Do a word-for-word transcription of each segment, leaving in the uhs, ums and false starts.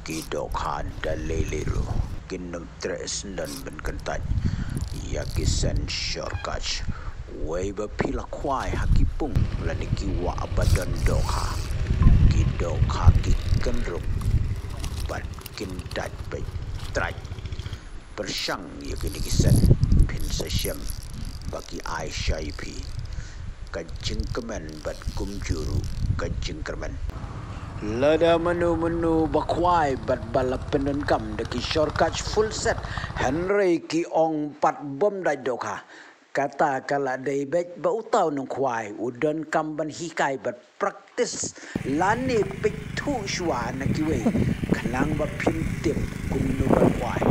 Ki dohkha da lei lei ruh kin nym treh syndon ban kyntait ïa ki sen shortcut. Wei ba phi la khwai ha ki pung lane ki wah ba don dohkha, ki dohkha ki kynruk bad kin dait beit trait. Pyrshang ïa kine ki sen, phin sa shem ba ki ai shai phi ka jingkmen bad kumjuh ruh ka jingkyrmen. Lada mano mano ba khwai bad ba la pyndonkam da ki shortcut full set, hynrei ki ong pat bym dait dohkha, kata ka la dei beit ba uta u nongkhwai u donkam ban hikai bad practice lane peit thuh shuwa na kiwei khnang ba phin tip kumno ban khwai.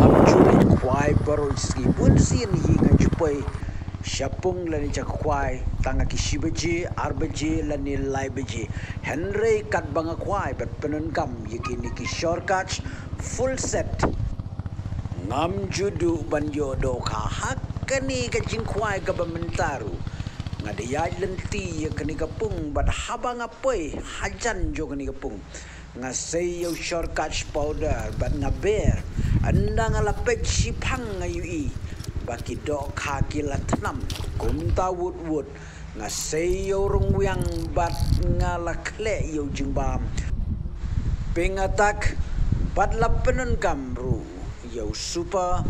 Hap ju leit khwai baroh shi sngi, bun sien hi nga ju poi sha pung lane sha khwai tang ha ki shi baje, ar baje lane lai baje. Hynrei katba nga khwai bad pyndonkam ïa kine ki shortcut full set, ngam ju duh ban ïoh dohkha ha kane ka jingkhwai kaba mynta ruh. Nga da ïaid lynti ïa kane ka pung bad haba nga poi hajan jong kane ka pung, nga sei ïa u shortcut powder bad nga ber. Ynda nga la peit shiphang nga ïohi ba ki dohkha ki la thnam. Kumta wut wut nga sei ïa u rangwiang bad nga la khleh ïa u jingbam. Pyngatak bad la pyndonkam ruh ïa u super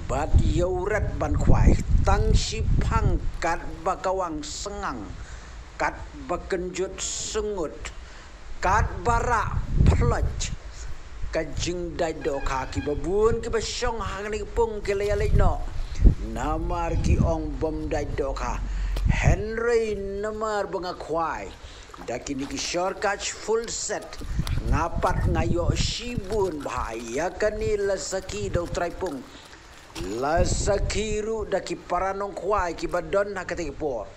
bad ïa u red ban khwai. Tang shiphang katba ka wang sngang, katba kynjut sngut, katba rah phlot. Ka jingdait dohkha, kiba bun kiba shong ha kane ka pung ki la ïa leit noh namar ki ong bym dait dohkha. Hynrei namar ba nga khwai da kine ki shortcut full set, nga pat nga ïoh shibun bha. Ïa kane la sakhi da u trai pung, la sakhi ruh da ki para nongkhwai kiba don ha kata ka por.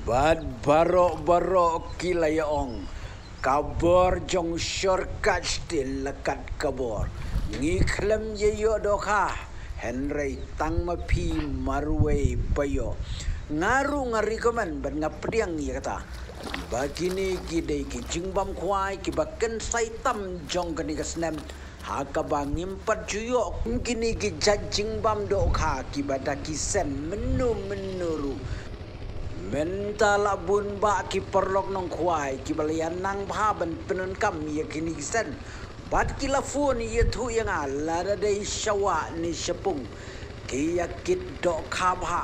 Bad baroh baroh ki la ïa ong, ka bor jong u shortcut te la kat ka bor. Ngi khlem ïa ïoh dohkha, hynrei tang ma phi marwei ba ïoh. Nga ruh nga recommend bad nga pdiang ïa kata ba kine ki dei ki jingbam khwai kiba kynsai tam jong kane ka snem, ha kaba ngim pat ju ïoh kum kine ki jait jingbam dohkha kiba da ki sen mynno mynno ruh. Mynta la bun bah ki paralok nongkhwai kiba la ïa nang bha ban pyndonkam ïa kine ki sen bad ki la phone ïathuh ïa nga lada dei sha wah ne sha pung, ki ïa kit dohkha bha.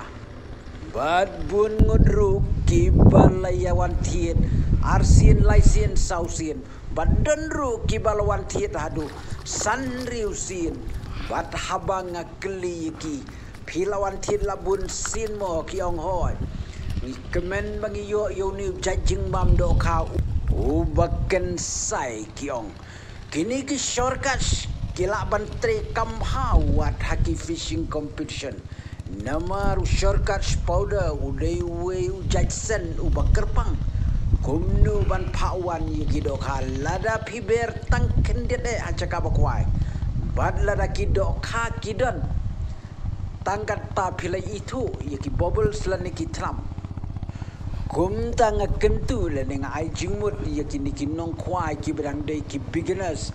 Bad bun ngut ruh kiba la ïa wan thied arsien, laisien, sawsien. Bad don ruh kiba la wan thied haduh san hynriew sien. Bad haba nga kylli ïa ki, phi la wan thied la bun sien mo, ki ong hooid. Ngi kmen ba ngi ïoh ïa une u jait jingbam dohkha uba kynsai, ki ong. Kine ki shortcut ki lah ban treikam bha wat ha ki fishing competition. Namar u shortcut powder u dei uwei u jait sen uba kyrpang kumno ban phah wan ïa ki dohkha. Lada phi ber tang khyndiat eh ha jaka ba khwai bad lada ki dohkha ki don, tang katta phi la ithuh ïa ki bubbles lane ki thnam. Kumta nga kyntu lane nga ai jingmut ïa kine ki nongkhwai kiba dang dei ki beginners.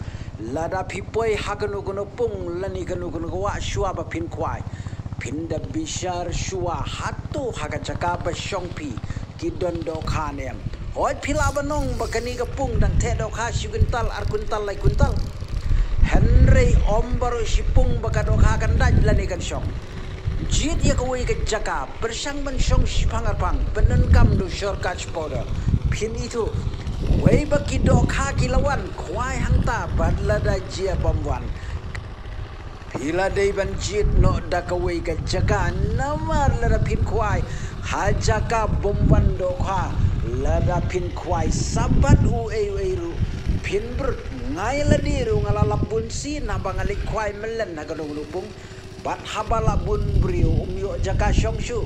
Lada phi poi ha kano kano pung lane kano kano ka wah, shuwa ba phin khwai, phin da bishar shuwa hato ha ka jaka ba shong phi ki don dohkha ne em. Hooid, phi lah ban ong ba kane ka pung dang theh dohkha shi kwintal, ar kwintal, lai kwintal. Hynrei ym baroh shi pung ba ka dohkha kan dait lane kan shong. Jied ïa kawei ka jaka, pyrshang ban shong shiphang arphang, pyndonkam da u shortcut powder. Phin ithuh, wei ba ki dohkha ki la wan, khwai hangta, bad lada jia bym wan, phi la dei ban jied noh da kawei ka jaka. Namar lada phin khwai ha jaka bym wan dohkha, lada phin khwai sa bad uei uei ruh, phin brut. Nga ïa lade ruh nga la lap bun sien haba nga leit khwai myllen ha kano kano pung. Bad haba la bun briew um ïoh jaka shong shuh.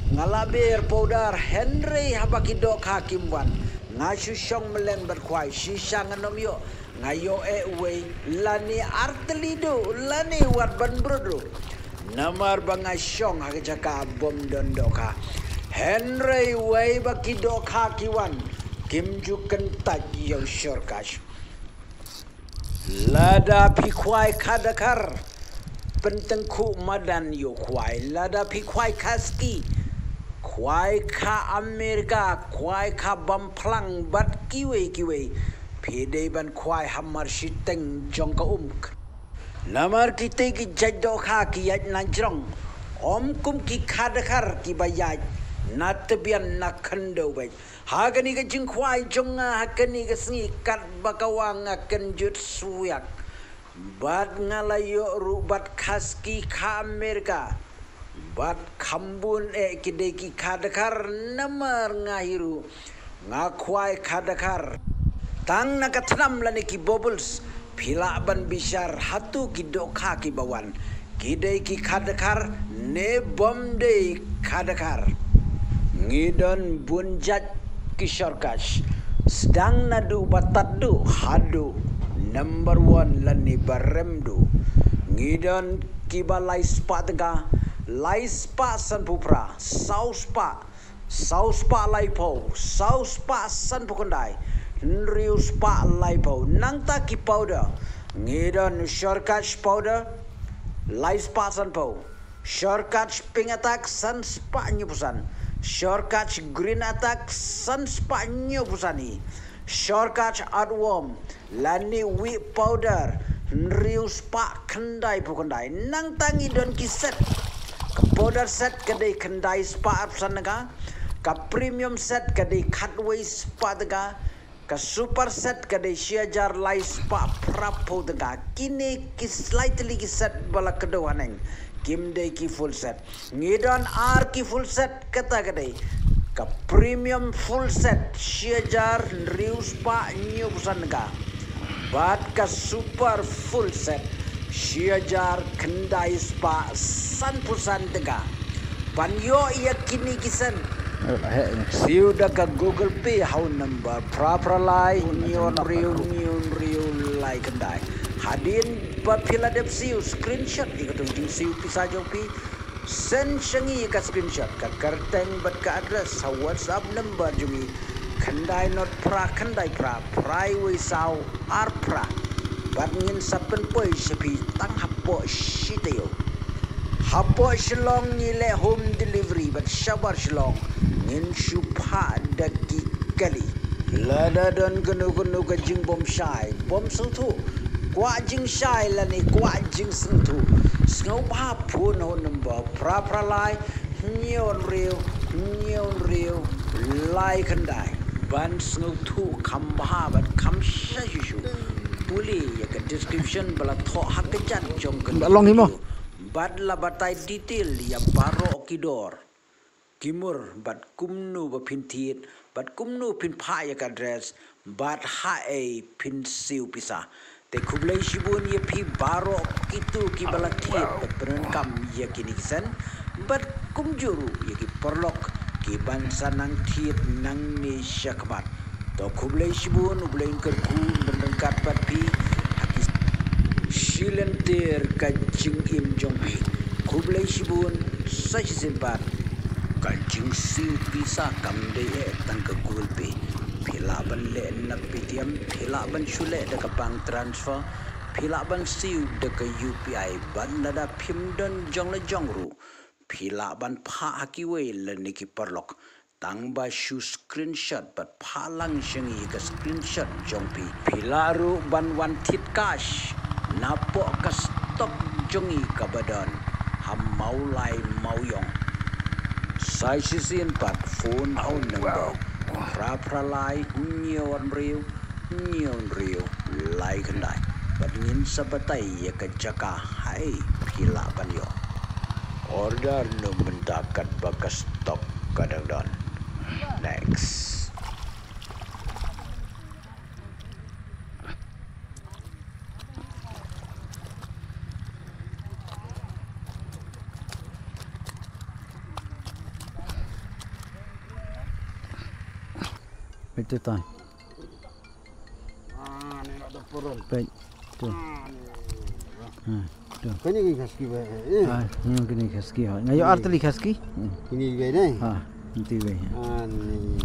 Nga la ber powder hynrei haba ki dohkha kim wan, nga shu shong myllen bad khwai, shisha ngan ym ïoh. Nga ïoh eh uwei lane ar tylli duh lane wat ban brut ruh. Namar ba nga shong ha ka jaka bym don dohkha. Hynrei wei ba ki dohkha ki wan, kim ju kyntait ïa u shortcut. Lada phi khwai kha Dakar, pyntyngkhuh madan ïa u khwai. Lada phi khwai kha Ski, khwai kha Amerika, khwai kha Bamphlang bad kiwei kiwei, phi dei ban khwai hamar shiteng jong ka um. Namar kitei ki jait dohkha ki ïaid na jrong, ym kum ki kha Dakar kiba ïaid na tbian na khyndew beit. Ha kane ka jingkhwai jong nga ha kane ka sngi, katba ka wang nga kynjut swiak. Bad nga la ïoh ruh bad kha Ski kha Amerika. Bad kham bun eh ki dei ki kha Dakar, namar nga hi ruh nga khwai kha Dakar. Tang na ka thnam lane ki bubbles, phi lah ban bishar hato ki dohkha kiba wan ki dei ki kha Dakar ne bym dei kha Dakar. Ngi don bun jait ki shortcut, sdang naduh ba tad duh haduh number one lane ba rem duh. Ngi don kiba lai spah tyngka, lai spah sanphew phra, saw spah, saw spah laiphew, saw spah sanphew khyndai, hynriew spah laiphew. Nangta ki powder, ngi don shortcut powder, lai spah sanphew, shortcut pink attack, san spah hynñiewphew san, shortcut green attack, san spah hynñiewphew san hi, shortcut earthworm lane wheat powder, hynriew spah khyndaiphew khyndai. Nangta ngi don ki set. Ka powder set ka dei khyndai spah arphew san tyngka. Ka premium set ka dei khatwei spah tyngka. Ka super set ka dei shi hajar lai spah phraphew tyngka. Kine ki lai tylli ki set ba la kdew haneng kim dei ki full set. Ngi don ar ki full set, kata ka dei ka premium full set, shi hajar hynriew spah hynñiewphew san tyngka. Bad ka super full set, shi hajar khyndai spah sanphew san tyngka. Ban ïoh ïa kine ki set, siew da ka Google Pay ha u number phra phra lai hynñiew hynriew hynñiew hynriew lai khyndai. Hadien ba phi la dep siew, screenshot ïa katei ka jingsiew pisa jong phi, send sha ngi ïa ka screenshot, ka kyrteng bad ka address ha WhatsApp number jong ngi, khyndai not phra khyndai phra phra wei saw ar phra. Bad ngin sa pynpoi sha phi tang hapoh shi taïew. Hapoh Shillong ngi leh home delivery bad shabar Shillong ngin shu phah da ki kali. Lada don kano kano ka jingbymshai, bym sngewthuh, kwah jingshai lane kwah jingsngewthuh, sngewbha phone ha u number phra phra lai hynñiew hynriew hynñiew hynriew lai khyndai. Ban sngewthuh kham bha bad kham shisha shuh shuh, pule ïa ka description ba la thoh ha kjat jong ka long hi mo video. Bad la batai detail ïa baroh ki dor, ki mur, bad kumno ba phin thied, bad kumno phin phah ïa ka address, bad haei phin siew pisa. Te khublei shibun ïa phi baroh kito kiba la thied bad pyndonkam ïa kine ki send, bad kumjuh ruh ïa ki paralok kiban sa nang thied nangne shakhmat. To khublei shibun, U Blei un kyrkhu un pynryngkat bad phi ha ki shi lynter ka jingim jong phi. Khublei shibun, sa shisien pat, ka jingsiew pisa kam dei eh tang ka Google Pay. Phi lah ban leh na Paytm, phi lah ban shu leh da ka bank transfer, phi lah ban siew da ka U P I, bad lada phim don jong la jong ruh, phi lah ban phah ha kiwei lane ki paralok. Tang ba shu screenshot bad phah lang sha ngi ka screenshot jong phi. Phi lah ruh ban wan thied cash napoh ka stock jong ngi kaba don ha Mawlai Mawiong. Sa shisien pat phone ha u number phra phra lai hynñiew hynriew hynñiew hynriew lai khyndai. Bad ngin sa batai ïa ka jaka haei phi lah ban ïoh. Order noh mynta katba ka stock ka dang don. Next. Peit tu, Tan. Ah, ni nak dapur. Peit tu. Ah, ni. Ha, tu. Kane ka Ski ba, eh. Ah, ni kane ka Ski. Nga ïoh ar tylli ka Ski. Hmm. Kane ba ni. Ha, nanti ba. Ah, ni.